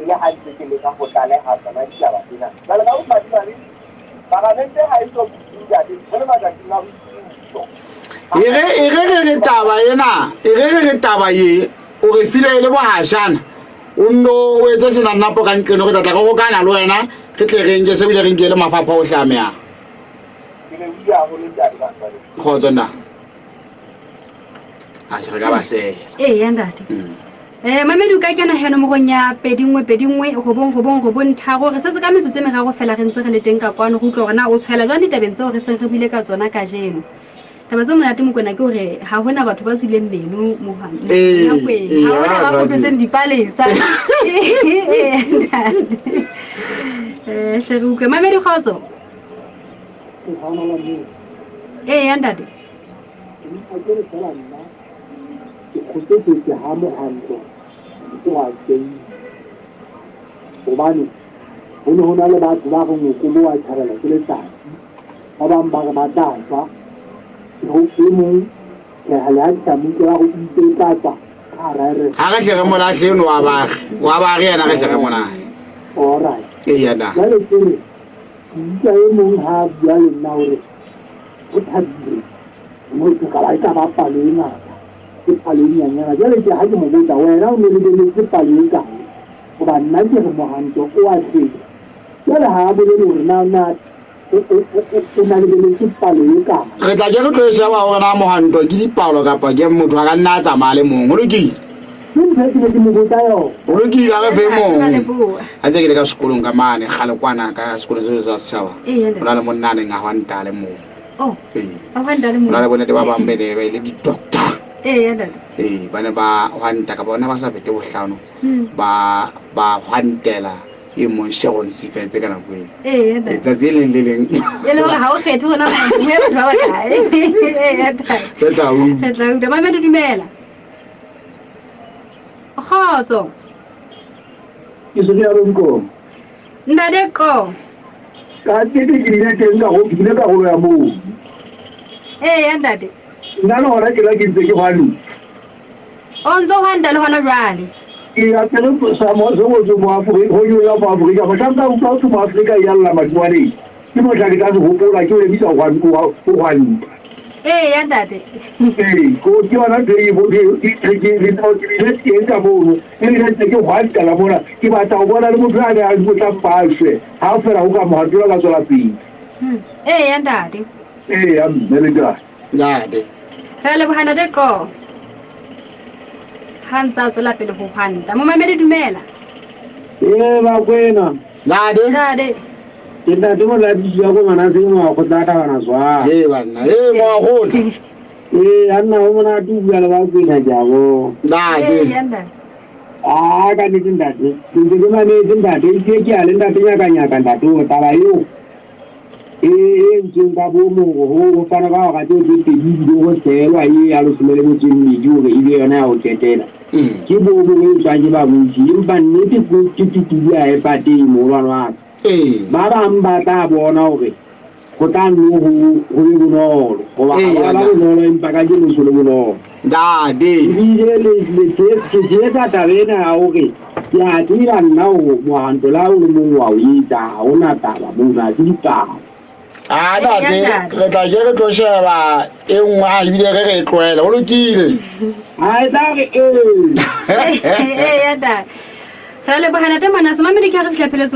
le ha ntse ke leka ho tlaleha tsona ditaba tsena. Jwale ka bomadimabe, palamente ha e so buse ntate, re le matsatsing a boipuso. E re e re re re taba ena, e re re re taba ye o re file e le bohashana. O nno o etse senannapo ka nqeno, re tla tla re hokana le wena, re tle re nke se bile re nke le mafapha ohle a mehang. Kgotso nna. A re ka ba seya. Ee, ntate. Mamedi o ka kena he nomorong ya 21 21 9 9 9 3. Re setse ka metsotso e meraro fela re ntse re le teng ka kwano, re utlwa hore na o tshwaela jwang ditabeng tseo re seng re buile ka tsona kajeno. Taba tse monate Mokwena ke hore ha hona batho ba tswileng meno Mokwena. Ha hona ba kgothetseng dipalesa. Hle re utlwe. Mamedi kgotso. Ee, ntate. Ke kgotsofetse ha mohwanto o a teng, hobane ho ne ho na le batho ba reng o kobo wa tjhabelwa ke letsatsi, ba bang ba re ba tla shwa. E mong tjhe, le ha ke sa mo utlwa ba re o itse o tla tswa ka hara re. Ha re hle re mo lahle eno wa baagi, wa baagi yena re hle re mo lahle. Alright. Eya na. Jwale ke re, ke utlwa e mong ha a bua le nna hore o thabile. Motho ka ba e ka ba palo e ngata, ke palo e nyanyana. Jwale ke ha ke mo botsa, wena o ne lebeletse palo e kae? Hoba nna ke re mohanto o a hleka. Jwale ha a bolele hore na na o, o, o, o na lebeletse palo e kae. Re tla ke re tlo e sheba hore na mohanto ke dipalo kapa ke motho a ka nna a tsamaya le mong. Ho lokile? Ke ntho e ke ne ke mo botsa yona. Ho lokile, a re fe mong. Ha ntse ke le ka sekolong ka mane, kgale kwana ka sekolong seo sa setjhaba, ho na le monna a neng a hwanta a le mong. Oh, Ee. ba hwanta le Ho na le mong. bonnete ba bang be ne ba e le di-doctor. Ee, ntate. Ee, ba ne ba hwanta kapa bona ba sa fete bohlano. Ba ba hwantela e mong Sharon Sifetse ka nako eo. Ee, ntate. Ee, tsatsi le leng le leng. E le hore ha o kgethe hore na o bue batho ba bakae. Ee, ntate. Re tla utlwa. Re tla utlwa. Mamedi dumela. Kgotso. Ke se ke ya bonkong. Ntate Qo. Ka nnete ke bile teng ka ke bile karolo ya moo. Eya ntate. Nna le hona tjena ke ntse ke hwantse. O ntso hwanta le hona jwale? Ke apere sa mo se ngotsweng mo Afrika, ho nyolla mo Afrika. Mohlang ka utlwa ho thwe mo Afrika e ya lla madingwaneng, ke mohla ke tla se hopola ke o emisa ho hwanta. Eya ntate. Ee, ko ke yona ntho e bo ke ke ke ke bile teng ka mono. Ebile ntse ke hwantela mona, ke batla ho bona le motho a ne a tla mpa a shwe, ha fela ho ka mohatola ka tswela pele. Eya ntate. Eya mme le kae? Ntate. Re a leboha ntate Qo. Ha ntse a tswela pele ho hwanta. Momamedi dumela. Ee Bakwena. Ntate. Ntate. Ke ntate Molatisi wa ko Manaseng wa kgotla Tabana Zwa. Ee banna, ee moagotla. Ee, anna ho monate ho bua le Bakwena ke a bona. Ntate. Ee, ntate. Ah, ka nnete ntate. Ke ntse ke mametse ntate, ebile ke ya le ntate nyaka-nyaka ntate hore taba eo. e e entsweng ka boomo hore ho ho fanwe ka hora tseo tse pedi ebile ho sehelwa e ya leshome le metso e mmedi hore e be yona ya ho qetela. Ke boomo bo etswang ke babusi empa nnete ke tutudu ha e patehe moholwane wa ka. Ba bang ba tla bona hore Ho tla nne ho ho be bonolo, hoba ha wa ba bonolo, empa kajeno ho so le bonolo. Ntate. Ebile le le ke tshehetsa taba ena ya hore ke a tseba nna hore mohwanto le ha o le mong wa o etsa, ha ho na taba mono, ha se ditaba. A ntate, re tla ke re tlo sheba e nngwe a ebile re re e tlohele. Ho lokile. A e tla re ee. Ee, ntate. Ra leboha ntate Manase. Mamedi ke ha re fihla pheletsong.